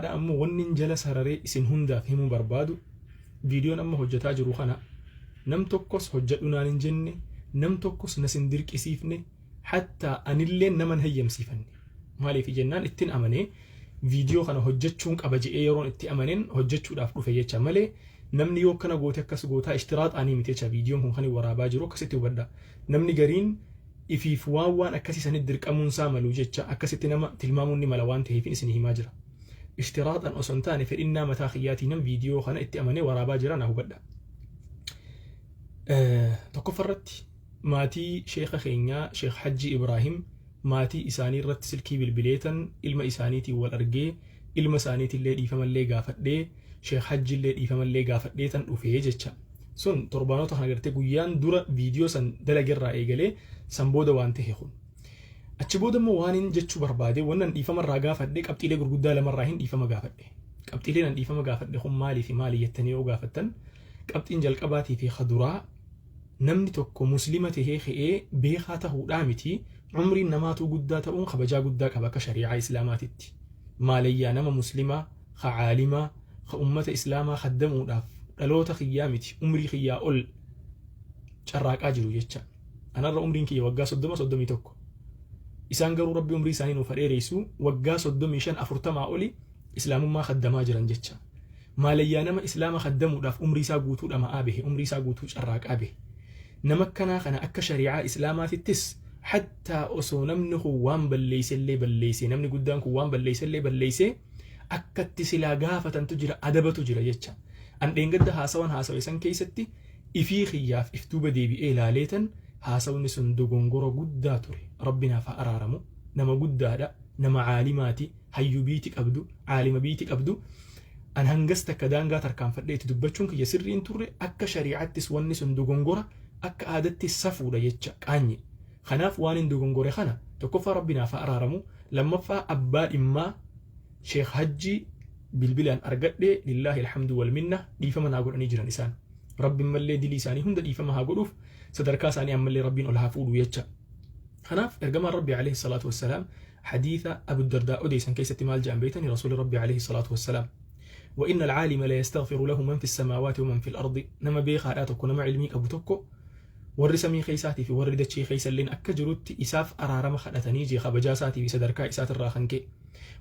Ammoo wanni jala sararee isin hundaaf himuu barbaadu, viidiyoon amma hojjetaa jiru kana nam tokkos hojjedhu naan hin jenne, nam tokkos na sin dirqisiifne, hattaa anillee naman hayyamsiifanne. Maaliif jennaan, ittiin amanee viidiyoo kana hojjechuun qaba je'ee yeroon itti amaneen hojjechuudhaaf dhufe jecha malee, namni yoo akkana goote akkas gootaa ishtiraaxaanii miti jecha. Viidiyoon kun kan waraabaa jiru akkasitti hubadha. Namni gariin ifiif waan akkasii sanitti dirqamuun isaa malu jecha akkasitti nama tilmaamuun ni mala waan ta'eef isin himaa jira. Ishtiraaxan osoo hin taane, fedhinnaa mataa kiyyaatiin viidiyoo kana itti amanee waraabaa jira, na hubadha. Tokkoffarratti, maatii sheeka keenyaa Sheekh Hajji Ibraahim, maatii isaanii irratti silkii bilbileetan ilma isaaniitiin wal argee, ilma isaaniitillee dhiifamallee gaafadhee, Sheekh Hajjiillee dhiifamallee gaafadheetan dhufee jecha. Sun torbaanota kana gartee guyyaan dura viidiyoo san dalagerraa eegalee san booda waan ta'e kun. Achi booda immoo waan hin jechuu barbaade, wannan dhiifamarraa gaafadhe, qabxiilee gurguddaa lamarraa hin dhiifama gaafadhe. Qabxiileen an dhiifama gaafadhe kun maalii fi maali jettanii yoo gaafattan, qabxiin jalqabaatii fi kaduraa, namni tokko Muslima tahee ka'ee beekaa ta'uudhaa miti, umriin namaatuu guddaa ta'uun kabajaa guddaa qaba akka shari'aa Islaamaatitti. Maalayyaa nama Muslimaa ka caalimaa ka ummata Islaamaa kaddamuudhaaf dhaloota kiyyaa miti, umrii kiyyaa ol carraaqaa jiru jecha. Anarra umriin kiyya waggaa 30, 31. Isaan garuu, Rabbi umrii isaanii nuuf dheeressu, waggaa 35, 40 oli Islaamummaa kaddamaa jiran jecha. Maalayyaa nama Islaama kaddamuudhaaf umrii isaa guutuu dhama'aa bahe, umrii isaa guutuu carraaqaa bahe. Nama akkanaa kana akka shari'aa Islaamaatittis, hattaa osoo namni kun waan balleessellee balleesse, namni guddaan kun waan balleessellee balleesse, akkatti silaa gaafatantu jira, adabatu jira jecha. An dheengadda haasawan haasawe san keessatti ifii kiyyaaf if duuba deebi'ee ilaaleetan, haasawni sun dogongora guddaa ture. Rabbi naaf haa araaramu. Nama guddaadha. Nama caalimaati. Hayyuu biiti qabdu. Caalima biiti qabdu. An hangas takka daangaa tarkaanfadhee itti dubbachuun kiyya sirriin turre. Akka shari'aattis wanni sun dogongora, akka aadattis safuudha jecha, qaanye. Kanaaf waan hin dogongore kana, tokkoffaa Rabbi naaf haa araaramu, lammaffaa abbaa dhimmaa Sheekh Hajjii bilbilaan argadhe, lillaahi alhamdu wal minna, dhiifama naa godhanii jiran isaan. Rabbi mallee dilii isaanii hunda dhiifama haa godhuuf, sadarkaa isaanii ammallee Rabbiin ol haa fuudhu jecha. Kanaaf ergamaan Rabbi alayhi salaatu wassalaam hadiisa Abu Dardaa odeessan keessatti maal jedhan beektanii Rasuulli Rabbi alayhi salaatu wassalaam? وإن العالم لا يستغفر له من في السماوات ومن في الأرض. Nama beekaadhaa tokko, nama ilmii qabu tokko, warri samii keessaatii fi warri dachee keessa illeen akka jirutti isaaf araarama kadhatanii jee, kabajaa isaatii fi sadarkaa isaatirraa kan ka'e.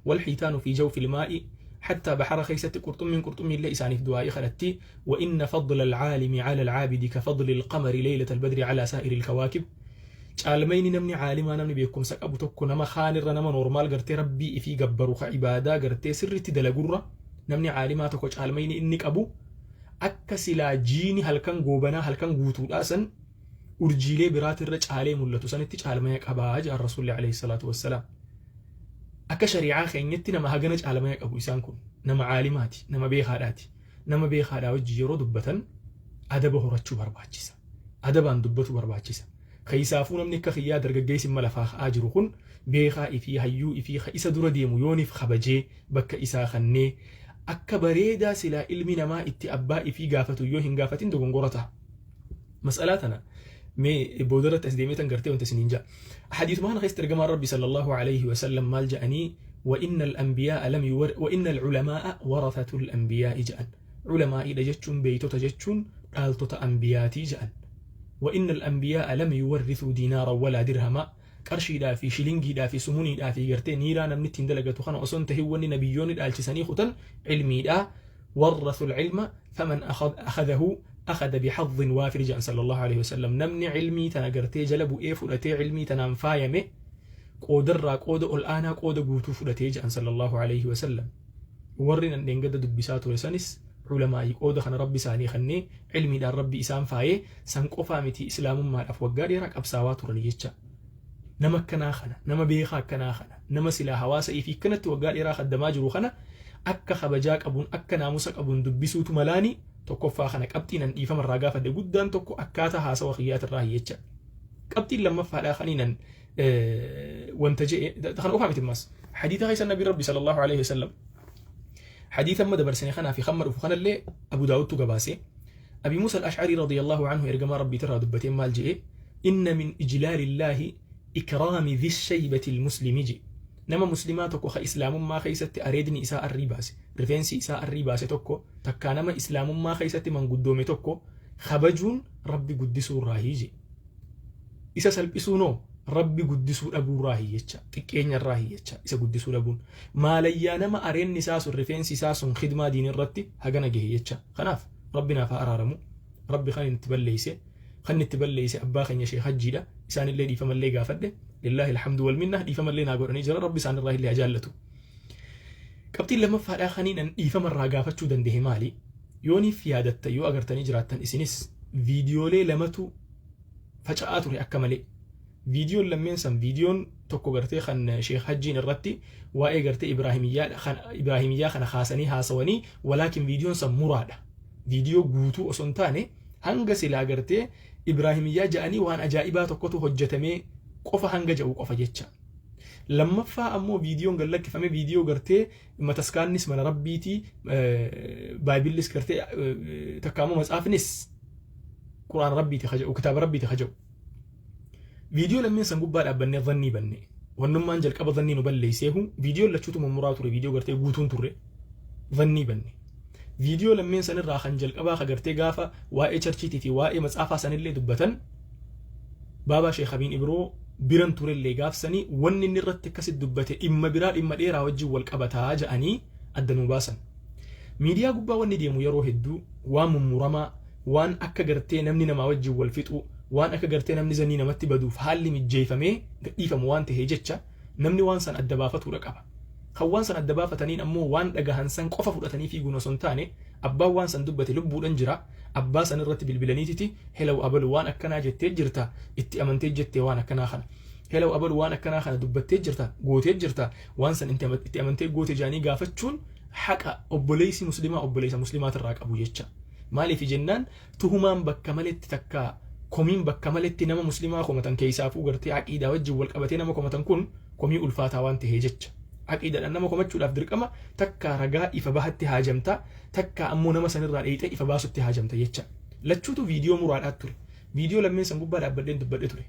والحيتان في جوف الماء، حتى بحر keessatti qurxummiin qurxummiillee isaaniif du'aa'ii kadhatti. وإن فضل العالم على العابد كفضل القمر ليلة البدر على سائر الكواكب. Caalmayni namni caalimaa, namni beekumsa qabu tokko nama kaanirra, nama normal gartee Rabbii ifii gabbaru ka ibaadaa gartee sirritti dalagurra, namni caalimaa tokko caalmayni inni qabu akka silaa jiini halkan goobanaa, halkan guutuudhaa san, urjiilee biraatirra caalee mul'atu sanitti caalmaya qabaa jedhan Rasuulli alayhi salaatu wassalaam. Akka shari'aa keenyatti nama hagana caalmaya qabu isaan kun nama caalimaati, nama beekaadhaati. Nama beekaadhaa wajji yeroo dubbatan adaba horachuu barbaachisa. Adabaan dubbatu barbaachisa. Keessaafuu namni akka kiyyaa dargaggeessi imma lafaa ka'aa jiru kun, beekaa ifii, hayyuu ifii ka isa dura deemu yooniif kabajee bakka isaa kannee akka bareedaa silaa ilmi namaa itti abbaa ifii gaafatu yoo hin gaafatin dogongora ta'a. Mas'alaa tana mee boodarratti as deemee tan gartee wanta isiniin ja'a. Hadiisuma kana keessatti ergamaan Rabbi sallallahu alayhi wa sallam maal ja'anii? وإن الأنبياء لم يور وإن العلماء ورثة الأنبياء ja'an. Culamaa'iidha jechuun, beeytota jechuun, dhaaltota ambiyaatii ja'an. وإن الأنبياء لم يورثوا دينارا ولا درهما. Qarshiidhaa fi shilingiidhaa fi sumuniidhaa fi gartee niiraa namni ittiin dalagatu kana osoo hin tahin, wanni nabiyyoonni dhaalchisanii kutan cilmiidhaa. ورثوا العلم فمن أخذه أخذ بحظ وافر جان صلى الله عليه وسلم. Namni cilmii tana gartee jala bu'ee fudhatee cilmii tanaan faayame, qoodarraa qooda ol aanaa, qooda guutuu fudhatee jedhan صلى الله عليه وسلم. Warri nan dheengadda dubbisaa ture sanis culamaa'ii qooda kana Rabbi isaanii kannee cilmiidhaan Rabbi isaan faayee san qofaa miti, Islaamummaadhaaf waggaa dheeraa qabsaawaa turan jecha. Nama akkanaa kana, nama beekaa akkanaa kana, nama silaa hawaasa ifii akkanatti waggaa dheeraa kaddamaa jiru kana, akka kabajaa qabuun, akka naamusa qabuun dubbisuutu malaani. Tokkoffaa kana qabxiin an dhiifama irraa gaafadhe guddaan tokko akkaataa haasawa kiyyaatirraa jecha. Qabxiin lammaffaadhaa kaniinan wanta je'e kana qofaa miti ammas. Hadiisa keessa Nabi Rabbi sallallahu alaihi wasallam, hadiisa amma dabarsine kanaa fi hamma dhufu kanallee Abu Daawudtu gabaase. Abi Muusa al-Ash'ari radiyallahu anhu ergamaa Rabbiitirraa dubbateen maal je'e? إن من إجلال الله إكرام ذي الشيبة المسلم je. Nama muslimaa tokko ka islaamummaa keessatti areedni isaa arrii baase, rifeensi isaa arrii baase tokko, takkaa nama islaamummaa keessatti manguddoome tokko kabajuun Rabbi guddisuu irraahii je. Isa salphisuunoo Rabbi guddisuu dhabuu irraahii jecha, xiqqeenya irraahii jecha isa guddisuu dhabuun. Maalayyaa nama areenni isaa sun, rifeensi isaa sun khidmaa diin irratti hagana gahe jecha. Kanaaf Rabbi naaf haa araaramu. Rabbi kan itti balleeyse, kan itti balleeyse abbaa keenya Sheekh Hajjiidha. Isaanillee dhiifamallee gaafadhe. Lillaahi alhamdu wal minna, dhiifamallee naa godhanii jira. Rabbi isaanirraa illee haa jaallatu. Qabxiin lammaffaadhaa kaniin an dhiifamarraa gaafachuu danda'e maali? Yooniif yaadatta, yoo agartanii jiraattan, isinis viidiyoolee lamatu faca'aa ture akka malee. Viidiyoon lammeen san, viidiyoon tokko gartee kan Sheekh Hajjiin irratti waa'ee gartee Ibraahimiyyaa kana kaasanii haasawanii, walaakin viidiyoon san muraadha. Viidiyoo guutuu osoo hin taane, hanga silaa gartee Ibraahimiyyaa ja'anii waan ajaa'ibaa tokkotu hojjetamee qofa hanga ja'u qofa jecha. Lammaffaa ammoo viidiyoon gad lakkifame viidiyoo gartee mataskaannis mana rabbiitii, baayibillis gartee takka ammoo matsaafnis quraana rabbiiti kaja'u, kitaaba rabbiiti kaja'u. Viidiyoo lammeen san gubbaa dhaabbannee dhannii banne. Wannummaan jalqaba dhannii nu balleesseehu viidiyoon lachuutu mummuraa ture, viidiyoo gartee guutuun turre dhannii banne. Viidiyoo lammeen sanirraa kan jalqabaa ka gartee gaafa waa'ee charchiitii fi waa'ee matsaafaa sanillee dubbatan, baabaa Sheekh Abiin Ibroo biran turellee gaafsanii, wanni inni irratti akkasitti dubbate dhimma biraa, dhimma dheeraa wajjin wal qabataa ja'anii adda nuu baasan. Miidiyaa gubbaa wanni deemu yeroo hedduu waan mummuramaa, waan akka gartee namni namaa wajjin wal fixuu, waan akka gartee namni zannii namatti baduuf haalli mijjeeffamee gadhiifamu waan ta'ee jecha, namni waan san adda baafatuudha qaba. Kan waan san adda baafataniin ammoo waan dhagahan san qofa fudhatanii fiiguun osoo hin taane, abbaan waan san dubbate lubbuudhan jira. Abbaa san irratti bilbilaniititi, "Helaw, abalu waan akkanaa jettee jirta, itti amantee jettee waan akkanaa kana. Helaw, abalu waan akkanaa kana dubbattee jirta, gootee jirta, waan san itti amantee goote?" jaanii gaafachuun haqa obboleessi muslimaa obboleessa muslimaatirraa qabu jecha. Maaliif jennaan, tuhumaan bakka maletti takka komiin bakka maletti nama muslimaa komatan, keessaafuu gartee aqiidaa wajjin wal qabatee nama komatan kun komii ulfaataa waan ta'ee jecha. Aqiidaadhaan nama komachuudhaaf dirqama takka ragaa ifa bahatti haajamta, takka ammoo nama sanirraa dheeyxee ifa baasutti haajamta jecha. Lachuutu viidiyoo muraadhaa ture. Viidiyoo lammeen san gubbaa dhaabbadheen dubbadhe ture.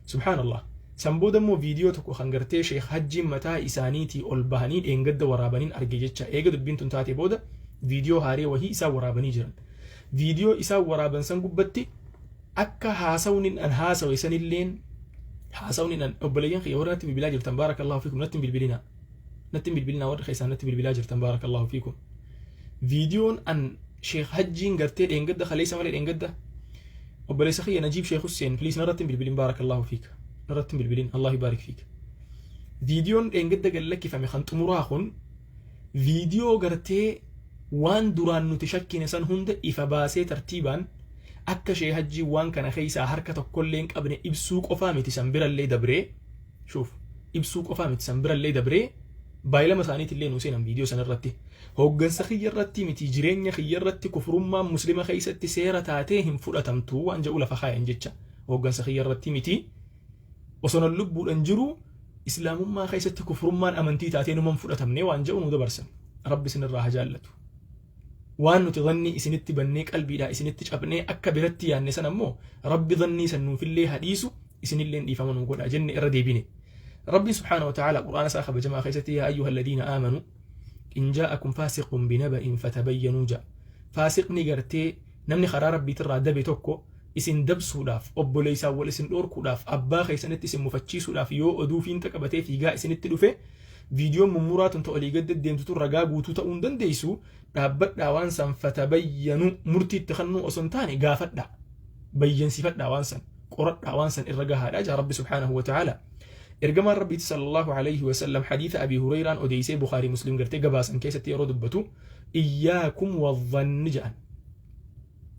Subhaanallah. San booda immoo viidiyoo tokko kan gartee Sheekh Hajjiin mataa isaaniitii ol bahanii dheengadda waraabaniin arge jecha. Eega dubbiin tun taate booda viidiyoo haaree wahii isaan waraabanii jiran. Viidiyoo isaan waraaban san gubbatti akka haasawni an haasawe sanilleen haasawni an, obboleeyyan kiyya warra natti bilbilaa jirtan, baarakallahu fiikum, natti hin bilbilinaa. Natti hin bilbilinaa warri keessaan natti bilbilaa jirtan, baarakallahu fiikum. Viidiyoon an Sheekh Hajjiin gartee dheengadda, kaleessa malee dheengadda, obboleessa kiyya Najiib Sheekh Hussein, please narratti hin bilbilin, baarakallahu fiik. Narratti hin bilbilin, Allah yubaarik fiik. Viidiyoon dheengadda gad lakkifame kan xumuraa kun viidiyoo gartee waan duraan nuti shakkine san hunda ifa baasee, tartiibaan akka Sheekh Hajjiin waan kana keessaa harka tokkollee hin qabne ibsuu qofaa miti, san birallee dabree, shuuf, ibsuu qofaa miti, san birallee dabree baay'ilama isaaniitillee nuu seenan viidiyoo san irratti. Hooggansa kiyya irratti miti, jireenya kiyya irratti kufrummaan muslima keessatti seera taatee hin fudhatamtu waan jedhu lafa kaayan jecha. Hooggansa kiyya irratti miti, osoo lubbuudhaan jiru islaamummaa keessatti kufrummaan amantii taatee numa hin fudhatamne waan jedhu nu dabarsan. Rabbi isinirraa haa jaallatu. Waan nuti dhannii isinitti bannee, qalbiidhaa isinitti cabnee akka biratti yaanne san ammoo Rabbi dhannii san nuufillee hadhiisu, isinillee dhiifama nuu godha jenne irra deebine. Rabbiin subhaanahu wa ta'ala quraana isaa kabajamaa keessatti, "Yaa ayyuha alladhiina aamanu in jaa'akum faasiqun binaba'in fatabayyanuu" ja'a. Faasiqni gartee namni karaa rabbiitirraa dabe tokko isin dabsuudhaaf, obboleessaan wal isin dhoorkuudhaaf, abbaa keessanitti isin mufachiisuudhaaf yoo oduu fiinxa qabatee fiigaa isinitti dhufe, viidiyoon mummuraa tun olii gad deddeemtu tun ragaa guutuu ta'uu hin dandeessu. Dhaabbadhaa, waan san fatabayyanu, murtii itti kennuu osoo hin taane gaafadhaa, bayyansifadhaa, waan san qoradhaa, waan san irra gahaadha jaa Rabbi subhaanahu wa ta'ala. Ergamaan Rabbiiti sallallahu alayhi wa sallam hadiisa Abi Hurayraan odeysee, Bukhaarii Muslim gartee gabaasan keessatti yeroo dubbatu, "Iyyaakum wadhanni" jedhan.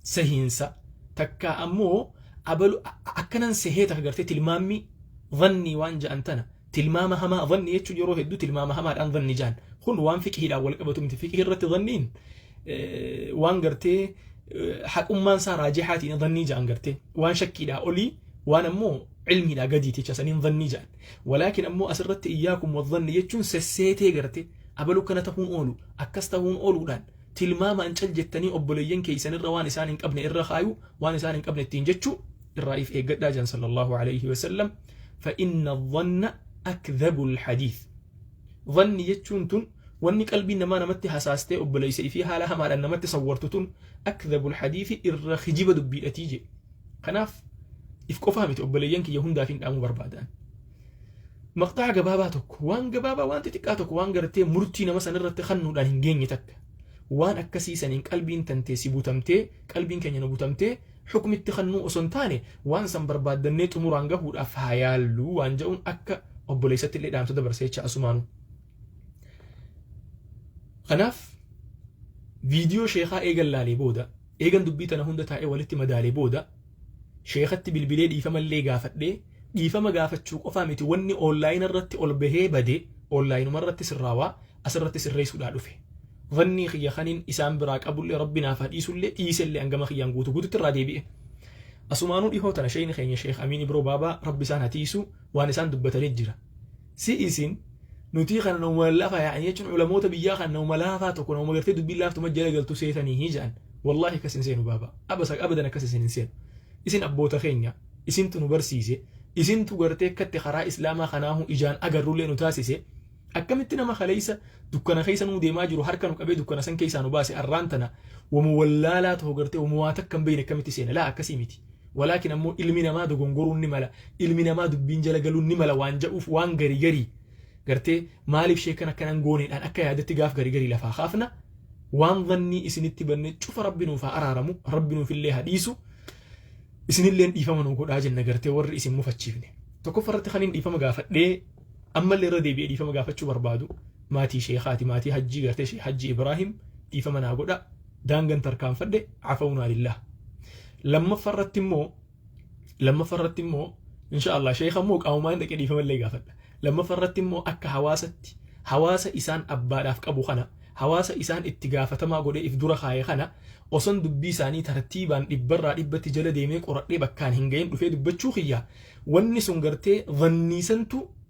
Sehiinsa takka ammoo abalu akkanan sehee takka gartee tilmaammi dhannii waan jedhan tana, tilmaama hamaa. Dhanni jechuun yeroo hedduu tilmaama hamaadhaan dhanni jedhan. Kun waan fiqihiidhaan wal qabatu miti. Fiqihii irratti dhanniin waan gartee haqummaan isaa raajihaatiin dhannii jedhan, gartee waan shakkiidhaa olii, waan ammoo ilmiidhaa gadiiti jecha saniin dhannii jedhan. Walaakin ammoo asirratti iyyaakum wadhanni jechuun sesseetee gartee abalu kana ta'uun oolu, akkas ta'uun ooluudhaan tilmaamaan cal jettanii obboleeyyan keessanirra waan isaan hin qabne irra kaayu, waan isaan hin qabne ittiin jechuu irraa if eeggadhaa jedhan sallallahu alayhi wasallam. فإن الظن أكذب الحديث. Dhanni jechuun tun wanni qalbiin namaa namatti hasaastee obboleessa ifii haala hamaadhaan namatti sawwartu tun akdhabul hadiisi irra kijiba dubbiidhatii jedhe. Kanaaf if qofaa miti, obboleeyyan kiyya hundaaf hin dhaamuu barbaadan. Maqxaa gabaabaa tokko, waan gabaabaa, waan xixiqqaa tokko, waan gartee murtii nama sanirratti kannuudhaan hin geenye takka. Waan akkasii saniin qalbiin tantee si butamtee, qalbiin keenya nu butamtee, hukmitti kannuu osoo hin taane waan san barbaaddannee xumuraan gahuudhaaf haa yaallu waan jedhuun akka obboleessatti illee dhaamsa dabarsee jecha asumaanu. Kanaaf viidiyoo sheekaa eegan laalee booda, eegan dubbii tana hunda taa'ee walitti madaalee booda, sheekatti bilbilee dhiifama illee gaafadhee, dhiifama gaafachuu qofaa miti, wanni online irratti ol bahee bade onlineuma irratti sirraawaa asirratti sirreessuudhaa dhufe. Dhannii kiyya kaniin isaan biraa qabullee Rabbi naaf haa dhiisullee dhiisellee hangama kiyyaan guutuu guututti irraa deebi'e. Asumaanuu dhihoo tana sheeyni keenya Sheekh Amiin Ibroo Baabaa, Rabbi isaan haa tiisu, waan isaan dubbatanii jira. Si isin nutii kana nama lafa yaa'anii jechuun ulamoota biyyaa kan nama laafaa tokko, nama gartee dubbiin laaftuma jala galtu seetanii hi jedhan. Wallaahi akkas hin seenu baaba. Abasa abadan akkas isin hin seenu. Isin abboota keenya, isintu nu barsiise, isintu gartee akkatti karaa islaamaa kanaahu ijaan agarrullee nu taasise. Akkamitti nama kaleessa dukkana keessa nuu deemaa jiru harka nu qabee dukkana san keessaa nu baase arraan tana wamu wallaalaa ta'u gartee wamu waa takka hin beekne akkamitti seena? Laa, akkasii miti. Walaakin ammoo ilmi namaa dogongoruun ni mala, ilmi namaa dubbiin jala galuun ni mala waan jedhuuf, waan garii garii gartee maaliif sheekan akkanan gooneedhaan akka yaadatti gaaf garii garii lafaa kaafna. Waan dhannii isinitti banne cufa Rabbi nuuf haa araaramu, Rabbi nuuf illee haa dhiisu, isinilleen dhiifama nu godhaa jenna gartee warri isin mufachiifne. Tokkoffaa irratti kan hin dhiifama gaafadhee ammallee irra deebi'ee dhiifama gaafachuu barbaadu maatii sheekaati, maatii Hajjii gartee Sheekh Hajji Ibraahim, dhiifama naa godha, daangan tarkaanfadhe, afawnaa lillah. Lammaffaa irratti immoo insha Allah sheeka immoo qaamumaan dhaqee dhiifama illee gaafadha. Lammaffaa irratti immoo akka hawaasatti hawaasa isaan abbaadhaaf qabu kana, hawaasa isaan itti gaafatamaa godhee if dura kaaye kana, oson dubbii isaanii tartiibaan dhibbarraa dhibbatti jala deemee qoradhee bakkaan hin gahin dhufee dubbachuu kiyya, wanni sun gartee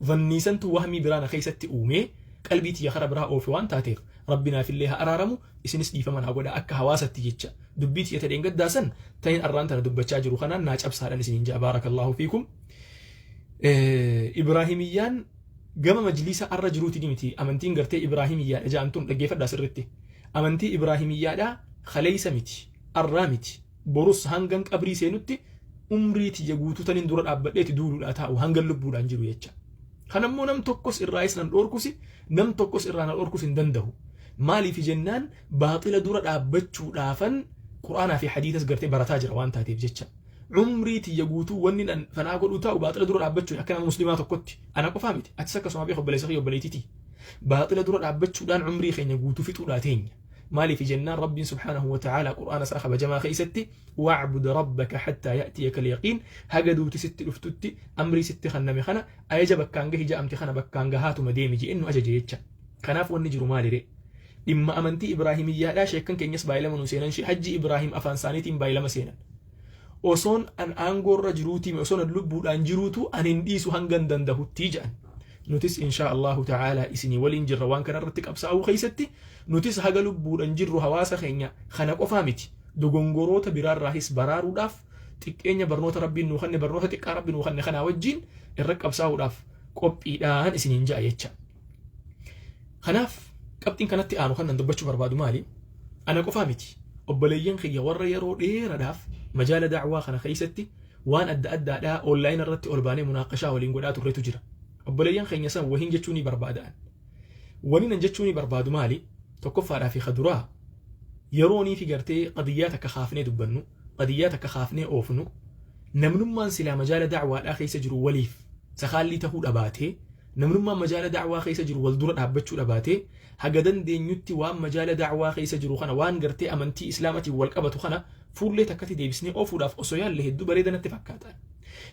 dhanniisantu wahmii biraa na keessatti uumee qalbii tiyya kara biraa oofe waan taateef, Rabbi naafillee haa araaramu, isinis dhiifama naa godha akka hawaasatti jecha. Dubbii tiyya tadheen gaddaasan ta'in arraan tana dubbachaa jiru kanaan naa cabsaadhan isiniin ja'a. Baarakallaahu fiikum. Ibraahimiyyaan gama majliisa arra jiruuti miti. Amantiin gartee Ibraahimiyyaadha ja'amtuun, dhaggeeffadhaa sirritti, amantii Ibraahimiyyaadha kaleeysa miti, arraa miti, borus hangan qabrii seenutti umrii tiyya guutuu taniin dura dhaabbadheeti duuluudhaa taa'u hangan lubbuudhaan jiru jecha. Kanammoo nam tokkos irraayis nan dhoorkusi, nam tokkos irraa na dhoorkus hin danda'u. Maaliif jennaan baaxila dura dhaabbachuudhaafan Quraanaa fi hadiisas gartee barataa jira waan taateef jecha. Umrii tiyya guutuu wanni nan fanaa godhuu taa'u baaxila dura dhaabbachuun akka nama muslimaa tokkotti, ana qofaa miti, atis akkasuma beeku, obboleessa kiyya, obboleettiitii. Baaxila dura dhaabbachuudhaan umrii keenya guutuu fixuudhaa teenya. Maaliif jennaan Rabbiin subhaanahu wa ta'aalaa Qur'aana isaa kabajamaa keessatti "واعبد ربك حتى يأتيك اليقين", haga duuti sitti dhuftutti amrii sitti kenname kana, ajaja bakkaan gahi ja'amte kana bakkaan gahaatuma deemi jedheen nu ajaje jecha. Kanaaf wanni jiru maalire? Dhimma amantii Ibraahimiyyaadhaa sheekkan keenyas baay'ilama nu seenan, Hajji Ibraahim afaan isaaniitiin baay'ilama seenan. Osoon an aangoorra jiruutii, osoon an lubbuudhaan jiruutu an hin dhiisu hangan dandahuttii jedhan. Nutis inshaa Allahu ta'aalaa isinii waliin jirra waan kanarratti qabsaa'uu keessatti. Nutis haga lubbuudhaan jirru hawaasa keenya kana qofaa miti, dogongoroota biraarraahis baraaruudhaaf, xiqqeenya barnoota Rabbiin nuu kenne, barnoota xiqqaa Rabbi nuu kenne kanaa wajjin irra qabsaa'uudhaaf qophiidhaan isiniin ja'a jecha. Kanaaf qabxiin kanatti aanu kan nan dubbachuu barbaadu maali? Ana qofaa miti. Obboleeyyan kiyya warra yeroo dheeraadhaaf majaala da'waa kana keessatti waan adda addaadhaa online irratti ol baanee munaaqashaa waliin godhaa turretu jira. Obboleeyyan keenya san wahiin jechuu ni barbaada'an. Wani nan jechuu ni barbaadu maali? Tokkoffaadhaa fi kaduraa, yeroonii fi gartee qadiyyaa takka kaafnee dubbannu, qadiyyaa takka kaafnee oofnu, namnummaan silaa majaala da'waadhaa keessa jiru waliif sakaallii tahuu dhabaatee, namnummaan majaala da'waa keessa jiru wal dura dhaabbachuu dhabaatee, haga dandeenyutti waan majaala da'waa keessa jiru kana, waan gartee amantii islaamatiin wal qabatu kana fuullee takkatti deebisnee oofuudhaaf osoo yaalle hedduu bareeda natti fakkaata.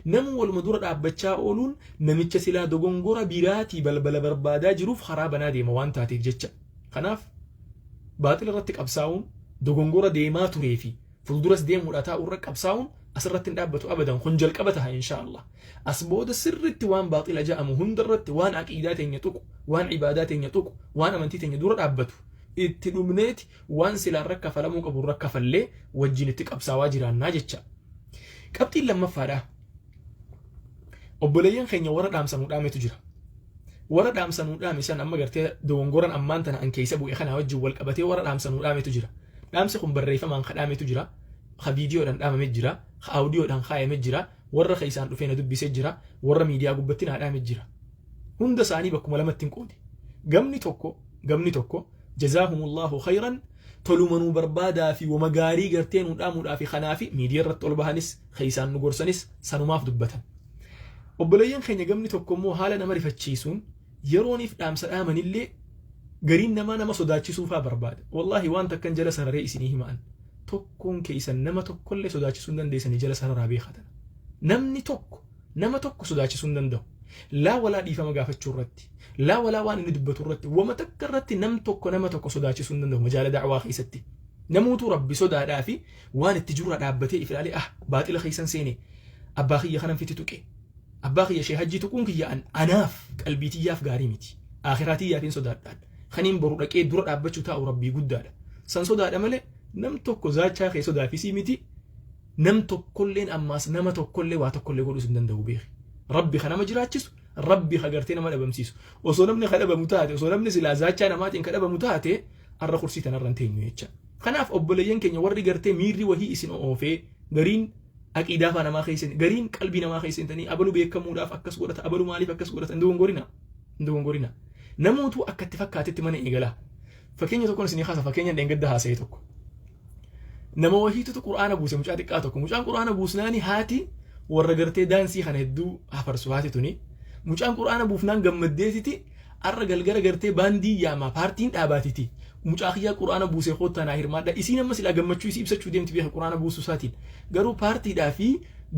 Namu waluma dura dhaabbachaa ooluun namicha silaa dogongora biraatii balbala barbaadaa jiruuf karaa banaa deema waan taateef jecha. Kanaaf baaxila irratti qabsaa'uun dogongora deemaa turee fi fuulduras deemuudha taa'u irra qabsaa'uun asirratti hin dhaabbatu abadan, kun jalqaba taha insha Allah. As booda sirritti waan baaxila ja'amu hundarratti, waan aqiidaa teenya tuqu, waan ibaadaa teenya tuqu, waan amantii teenya dura dhaabbatu itti dhumneeti waan silaa irra kafalamuu qabu irra kafallee wajjin itti qabsaawaa jiraannaa jecha. Qabxiin lammaffaadha. Obboleeyyan keenya warra dhaamsa nu dhaametu jira. Warra dhaamsa nuu dhaame san amma gartee dogongoran ammaan tana an keessa bu'e kanaa wajjin wal qabatee warra dhaamsa nuu dhaametu jira. Dhaamsi kun barreeffamaan ka dhaametu jira, ka viidiyoodhaan dhaamame jira, ka audiyoodhaan kaayame jira, warra keessaan dhufee na dubbisee jira, warra miidiyaa gubbatti naa dhaame jira. Hunda isaanii bakkuma lamatti hin qoode. Gamni tokko jazaahumullahu khayran, toluma nuu barbaadaa fi wama gaarii gartee nuu dhaamuudhaa fi kanaa fi miidiyaa irratti ol bahanis keessaan nu gorsanis sanumaaf dubbatan. Obboleeyyan keenya gamni tokko immoo haala nama rifachiisuun yerooniif dhaamsa dhaamanillee gariin namaa nama sodaachisuufaa barbaada. Wallaahi, waan takkan jala sararee isinii hima'an. Tokkoon keessan nama tokkollee sodaachisuu hin dandeessanii, jala sararaa beekatan. Namni tokko nama tokko sodaachisuu hin danda'u. Laa walaa dhiifama gaafachuu irratti, laa walaa waan inni dubbatu irratti, wama takka irratti nam tokko nama tokko sodaachisuu hin danda'u majaala da'waa keessatti. Namoota Rabbi sodaadhaa fi waan itti jirurra dhaabbatee if ilaalee, ah, baaxila keessan seene, abbaa kiyya kanan fiti tuqe. Abbaa kiyya Shee Hajjii tuquun kiyya an anaaf qalbii tiyyaaf gaarii miti. Akhiraa tiyyaaf hin sodaadhaan. Kaniin boru dhaqee dura dhaabbachuu taa'u Rabbii guddaadha. San sodaadha malee nam tokko zaachaa kee sodaafisii miti. Nam tokkolleen ammaas nama tokkollee waa tokkollee godhuus hin danda'u, beeki. Rabbi ka nama jiraachisu, Rabbi ka gartee nama dhabamsiisu. Osoo namni ka dhabamu taate, osoo namni silaa zaachaa namaatiin ka dhabamu taate, arra kursii tanarra hin teenyu jecha. Kanaaf obboleeyyan keenya warri gartee miirri wahii isin oofee, gariin aqiidaa faa namaa keessa, gariin qalbii namaa keessa hintanii, abalu beekamuudhaaf akkas godhata, abalu maaliif akkas godhata, hin dogongorina. Hin dogongorina. Namootu akka itti fakkaatetti mana eegalaa. Fakkeenya tokkoon isinii kaasa, fakkeenya dheengadda haasa'e tokko. Nama wahiitutu Qur'aana buuse, mucaa xiqqaa tokko. Mucaan Qur'aana buusnaani haati warra gartee daansii kana hedduu hafarsu haati tuni. Mucaan Qur'aana buufnaan gammaddeetiti arra galgala gartee baandii yaamaa paartiin dhaabaatiti. Mucaa kiyyaa Qur'aana buusee, koottaa naa hirmaadha. Isiin amma silaa gammachuu isii ibsachuu deemti beeka Qur'aana buusuu isaatiin. Garuu paartiidhaa fi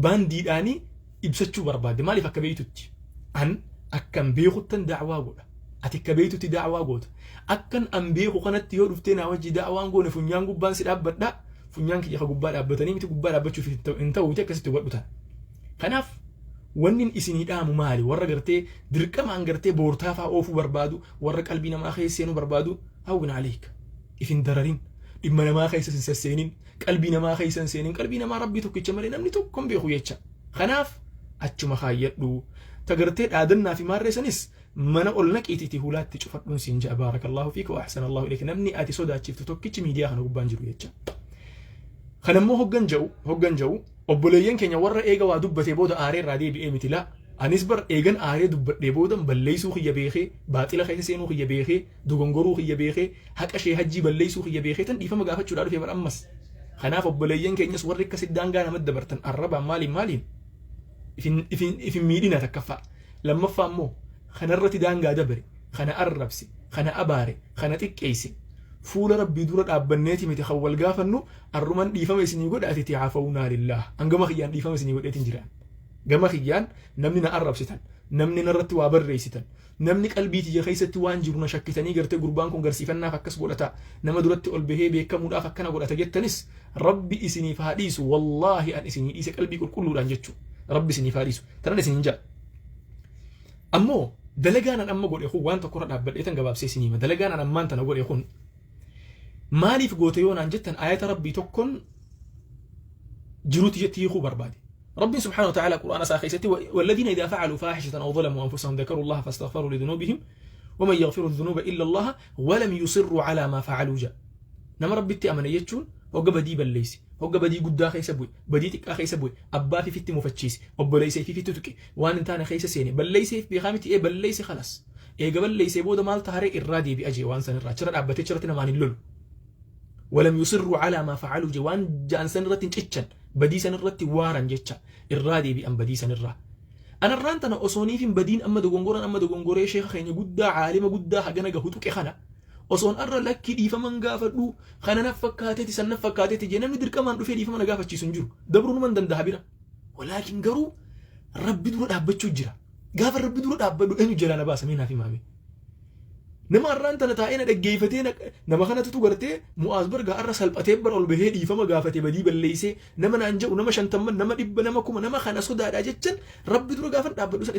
baandiidhaani ibsachuu barbaadde. Maaliif? Akka beeytutti? An akkan beekuttan da'waa godha. Ati akka beeytutti da'waa goota. Akkan an beeku kanatti yoo dhuftee naa wajji da'waan goone, funyaan gubbaan si dhaabbadha. Funyaan kiyya ka gubbaa dhaabbatanii miti, gubbaa dhaabbachuuf hin ta'uuti, akkasitti hubadhu tana. Kanaaf wanni isinii dhaamu maali? Warra gartee dirqamaan gartee boortaa fa'aa oofuu barbaadu, warra qalbii namaa keessa seenuu barbaadu, hawwin aleeka. If hin dararin. Dhimma namaa keessa hin sasseenin. Qalbii namaa keessa hin seenin. Qalbii namaa Rabbii tokkicha malee namni tokko hin beeku jecha. Kanaaf achuma kaayyadhu. Tagartee dhaadannaa fi maarree sanis mana ol naqiitiiti hulaatti cufadhuun siin ja'a. Baarakallahu fiika wa ahsanallahu ilayka. Namni ati sodaachiftu tokkichi miidiyaa kana gubbaan jiru jecha. Kanammoo hoggan ja'u, obboleeyyan keenya warra eega waa dubbatee booda aaree irraa deebi'ee miti, laa. Anis bar eegan aaree dubbadhee booda balleessuu kiyya beekee, baaxila keessa seenuu kiyya beekee, dogongoruu kiyya beekee, haqa Shee Hajjii balleessuu kiyya beekee tan dhiifama gaafachuudhaa dhufee bar ammas. Kanaaf obboleeyyan keenyas warri akkasi daangaa namatti dabartan arrabaan maaliin maaliin ifin miidhina takkaffaa. Lammaffaa immoo kanarratti daangaa dabare, kana arrabse, kana abaare, kana xiqqeesse, fuula Rabbii dura dhaabbanneeti miti kan wal gaafannu. Arruman dhiifama isinii godha, ati cafawnaa lillaah. An gama kiyyaan dhiifama isinii godheetiin jira. Gama kiyyaan namni na arrabsitan, namni narratti waa barreessitan, namni qalbii tiyya keessatti waan jiru na shakkitanii gartee gurbaan kun garsiifannaaf akkas godhata, nama duratti ol bahee beekamuudhaaf akkana godhata jettanis, Rabbi isiniif haa dhiisu. Wallaahi, an isinii dhiise qalbii qulqulluudhaan jechuu. Rabbi isiniif haa dhiisu. Tanan isiniin jedha. Ammoo dalagaan an amma godhe kun waan tokkorra dhaabbadhee tan gabaabsee isinii hima. Dalagaan an ammaan tana godhe kun maaliif goote yoo naan jettan, ayata Rabbii tokkoon jiruuti jetti hiikuu barbaade. Rabbiin subhaanahu wa ta'ala Qur'aana isaa keessatti: والذين إذا فعلوا فاحشة أو ظلموا أنفسهم ذكروا الله فاستغفروا لذنوبهم ومن يغفر الذنوب إلا الله ولم يصروا على ما فعلوا جاء. Nama Rabbitti amane jechuun hogga badii balleeyse, hogga badii guddaa keessa bu'e, badii xiqqaa keessa bu'e, abbaa fifitti mufachiise, obboleessa fifitti tuqe, waan hin taane keessa seene, balleeyseef beekaa miti ee balleeyse, khalas. Eega balleeysee booda maal taharee? Irraa deebi'a jee, waan san irraa achirra dhaabbatee achirratti namaan hin lolu. ولم يصروا على ما فعلوا jee, waan ja'an san irratti hin cichan, badii san irratti waaran jecha, irraa deebi'an badii san irraa. Anarraan tana osooniif hin badiin amma dogongoran amma dogongoree sheeka keenya guddaa, caalima guddaa hagana gahu tuqe kana osoon arra lakkii dhiifaman gaafadhu, kana naf fakkaateeti, san naf fakkaateeti jee, namni dirqamaan dhufee dhiifama na gaafachiisu hin jiru. Dabruu numan danda'a bira. Walaakin garuu Rabbi dura dhaabbachuu jira. Gaafa Rabbi dura dhaabbadhu eenyu jalaa na baasa? Mee naaf himaame. Nama har'aan tana taa'ee na dhaggeeffatee nama kanatutu gartee Mu'aaz bargaa har'a salphatee bara ol bahee dhiifama gaafatee badii balleessee nama naan jedhu, nama 50n, nama 100, nama 1000, nama kana sodaadhaa jechan Rabbi dura gaafa dhaabbadhu san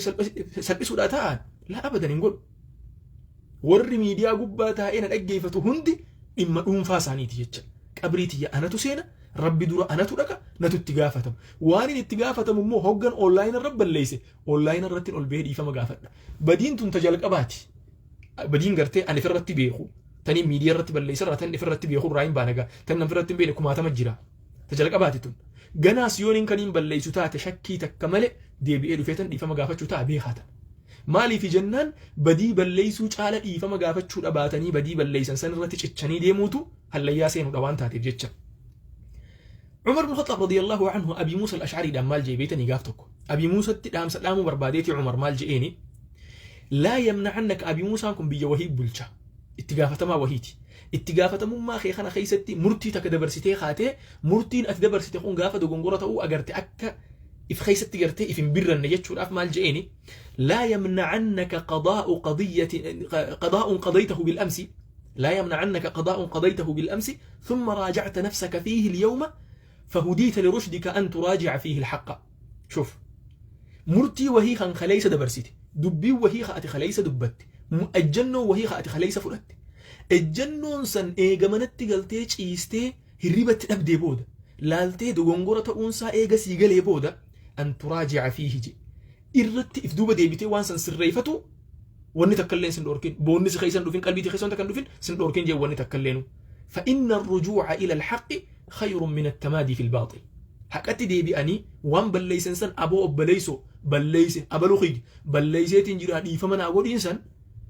salphisuudhaa ta'an, laa, abadan hin godhu. Warri miidiyaa gubbaa taa'ee na dhaggeeffatu hundi dhimma dhuunfaa isaaniiti jecha. Qabrii tiyya anatu seena. Rabbi dura anatu dhaqa, natu itti gaafatama. Waan inni itti gaafatamu immoo hoggan online irra balleeyse, online irratti ol bahee dhiifama gaafadha. Badiin tun ta jalqabaati. Badiin gartee ani ifirratti beeku, tanii miidiyaa irratti balleessa irraa tan ifirratti beeku irraa hin baanagaa, tan ifirratti hin beekne kumaatama jira. Ta jalqabaati tun. Ganaas yoon hin kaniin balleessu taate, shakkii takka malee deebi'ee dhufee tan dhiifama gaafachuu ta'a, beekaa tan. Maaliif jennaan, badii balleessuu caala dhiifama gaafachuu dhabaatanii badii balleessan san irratti cichanii deemuutu hallayyaa seenuudha waan taateef jecha. Umar bin Khattaab radiyallahu anhu Abi Muusa al-Ash'ariidhaan maal jee beetanii? Gaaf tokko Abi Muusatti dhaamsa dhaamuu barbaadeeti Umar maal je'eeni? Laa yamna'annaka. Abi Muusaan kun biyya wahii bulcha, itti gaafatamaa wahiiti. Itti gaafatamummaa kee kana keessatti murtii takka dabarsitee kaatee, murtiin ati dabarsite kun gaafa dogongora ta'uu agarte akka if keessatti gartee if hin birranne jechuudhaaf maal je'eeni? Laa yamna'annaka qadaa'u qadiyyati qadaa'un qadaytahu bil amsi, لا يمنعنك قضاء قضيته بالأمس ثم راجعت نفسك فيه اليوم فهديت لرشدك أن تراجع فيه الحق. شوف، murtii wahii kan kaleessa dabarsite, dubbii wahii ka ati kaleessa dubbatte, ejjennoo wahii ka ati kaleessa fudhatte, ejjennoon san eega manatti galtee ciistee hirribatti dhabdee booda laaltee dogongora ta'uunsaa eega sii galee booda, أن تراجع فيه je irratti if duuba deebitee waan san sirreeffatu wanni takka illee sin dhorkin, boonni si keessan dhufin, qalbii keessan takka dhufin sin dhorkin jee wanni takka illee. فإن الرجوع إلى الحق خير من التمادي في الباطل. Haqatti deebi'anii waan balleeysan san, aboo obboleeyso balleeyse, abalu kiyya balleeyseetiin jira, dhiifama naa godhiin san,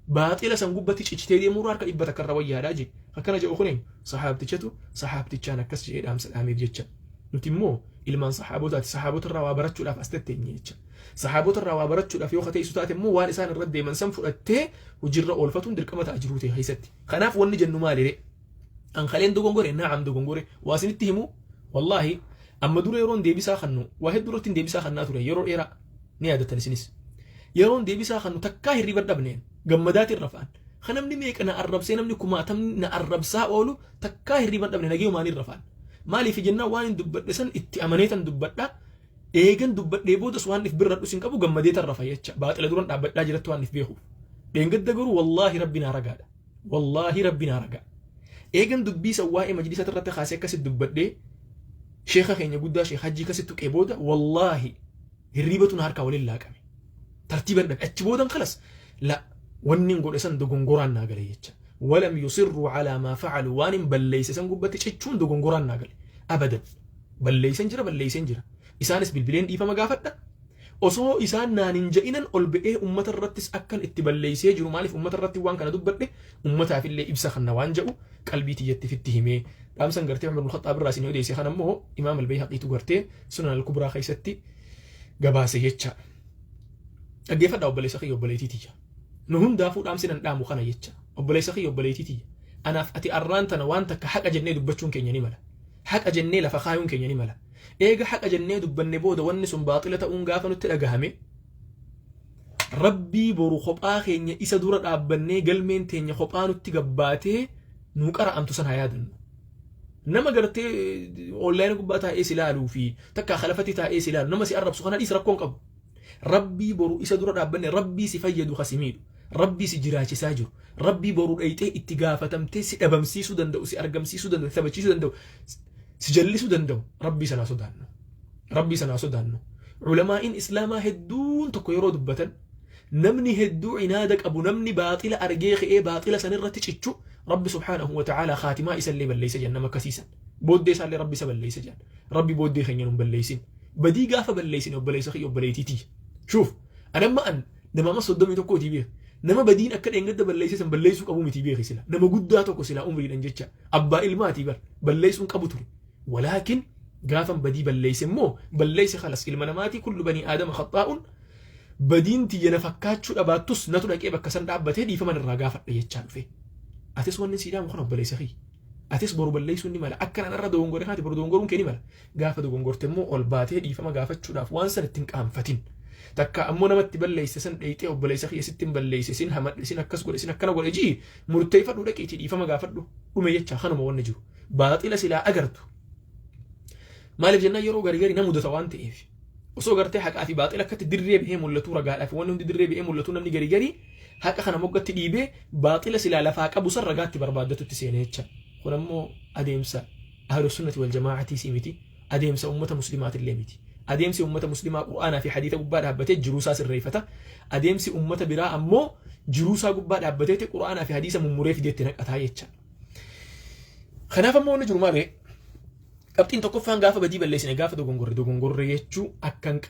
baaxila san gubbatti cichitee deemuu harka 100 irra wayyaadhaa je. Akkana jedhu kun sahaabtichatu sahaabtichaan akkas jedhee dhaamsa dhaameef jecha. Nuti immoo ilmaan sahaabotaati, sahaabota irraa waa barachuudhaaf as tetteenye jecha. Sahaabota irraa waa barachuudhaaf yoo teessu taate immoo, waan isaan irra deeman san fudhattee hojiirra oolfatuun dirqama ta'a jiruu ta'e keessatti. Kanaaf wanni jennu maali? An kaleen dogongore, naam, dogongore. Waa isinitti himu, wallaahi, amma dura yeroon deebisaa kannu waa hedduu irratti deebisaa kannaa ture yeroo dheeraa, ni yaadattan isinis. Yeroon deebisaa kannu takkaa hirriba dhabneen gammadaatiin rafaan. Kan namni meeqa na arrabsee, namni kumaatamni na arrabsaa oolu, takkaa hirriba dhabne, nagee rafaan. Maaliif jennaan, waan hin dubbadhe san itti amaneetan dubbadha. Eegan dubbadhee boodas waan if birradhu sin qabu, gammadeetan rafa jecha, baaxila duran dhaabbadhaa jiratti waan if beekuuf. Dheengadda garuu, wallaahi, rabbi naa ragaadha. Wallaahi, rabbi naa ragaa. Eegan dubbii san waa'ee majlisa irratti kaasee akkasitti dubbadhee sheeka keenya guddaa Sheekh Hajjii akkasitti tuqee booda, wallaahi, hirribatu na harkaa waliin laaqame. Tartiiban dhabe. Achi boodan kalas la wanni hin godhe san dogongoraan naa gale jecha. ولم يصروا على ما فعلوا, waan hin balleeyse san gubbatti cichuun dogongoraan naa gale. Abadan. Balleeysan jira, balleeysan jira. Isaanis bilbileen dhiifama gaafadha. Osoo isaan naan hin je'inan ol ba'ee ummata irrattis akkan itti balleeysee jiru, maaliif ummata irratti waan kana dubbadhe, ummataaf illee ibsa kanna waan jedhu qalbii tiyyatti fitti himee dhaamsan gartee Umar bin Khattaab irraa isin odeesse. Kana immoo Imaam Al-Bayhaqiitu gartee Sunan Al-Kubraa keessatti gabaase jecha. Dhaggeeffadhaa, obboleessa kiyya, obboleettii tiyya. Nu hundaafuu dhaamsi nan dhaamu kana jecha. Obboleessa kiyya, obboleettii tiyya. Anaaf ati arraan tana waan takka haqa jennee dubbachuun keenya ni mala. Haqa jennee lafa kaayuun keenya ni mala. Eega haqa jennee dubbanne booda wanni sun baaxila ta'uun gaafa nutti dhagahame, rabbii boru kophaa keenya isa dura dhaabbannee galmeen teenya kophaa nutti gabbaatee nuu qara'amtu san haa yaadannu. Nama gartee online gubbaa taa'ee si ilaaluu fi takka khalafatti taa'ee si ilaalu, nama si arrabsu kana dhiis, rakkoon qabu. Rabbii boru isa dura dhaabbanne, rabbii si fayyadu kasi miidhu, rabbii si jiraachisaa jiru, rabbii boru dhayxee itti gaafatamtee si dhabamsiisuu danda'u, si argamsiisuu danda'u, si taphachiisuu danda'u, si jallisuu danda'u, rabbii sanaa sodaannu. Rabbii sanaa sodaannu. Culamaa'iin islaamaa hedduun tokko yeroo dubbatan, namni hedduu cinaada qabu, namni baaxila argee ka'ee baaxila sanirratti cichu, rabbi سبحانه وتعالى khaatimaa isallee balleessa jenna. Nama akkasiisan booddee isaallee rabbi isa balleessa jenna. Rabbi booddee keenya nun balleessin. Badii gaafa balleessin, obboleessa kiyya, obboleettii tiyya, شوف, anamma an nama amma 31tii beek, nama badiin akka dheengadda balleesse san balleessuu qabu miti beeki. Sila nama guddaa tokko sila umriidhan jecha abbaa ilmaatii bar balleessuun qabu ture. ولكن gaafan badii balleesse immoo balleesse, خلاص, ilma namaatii, كل بني آدم خطاء. Badiin tiyya na fakkaachuu dhabaattus natu dhaqee bakka san dhaabbatee dhiifaman irraa gaafadha jechaa dhufe. Atis wanni sii dhaamu kana, obboleessa kiyya. Atis boru balleessuun ni mala. Akka nan irra dogongore kaati boru dogongoruun kee ni mala. Gaafa dogongorte immoo ol baatee dhiifama gaafachuudhaaf waan san ittiin qaanfatin. Takka ammoo namatti balleesse san dheeyxee, obboleessa kiyya, sitti hin balleesse, sin hamadhe, sin akkas godhe, sin akkana godhe jii murteeffadhu, dhaqiitii dhiifama gaafadhu. Dhume jecha, kanuma wanni jiru. Baaxila silaa agartu. Maaliif jennaan, yeroo garii garii na mudata waan ta'eef. Osoo gartee haqaa fi baaxila akkatti dirree bahee mul'atu, ragaadhaa fi wanni hundi dirree bahee mul'atu, namni garii garii haqa kana moggatti dhiibee baaxila silaa lafaa qabu san ragaatti barbaaddatutti seenee jecha. Kun ammoo adeemsa Ahlu Sunnati wal Jamaa'atiis miti, adeemsa ummata Muslimaatillee miti. Adeemsi ummata Muslimaa Qur'aanaa fi hadiisa gubbaa dhaabbatee jiruusaa sirreeffata. Adeemsi ummata biraa ammoo jiruusaa gubbaa dhaabbateeti Qur'aanaa fi hadiisa mummuree fideetti naqataa jecha. Kanaaf ammoo wanni jiru maali? Qabxiin tokkoffaan, gaafa badii balleessine, gaafa dogongorre, dogongorre jechuu akka hin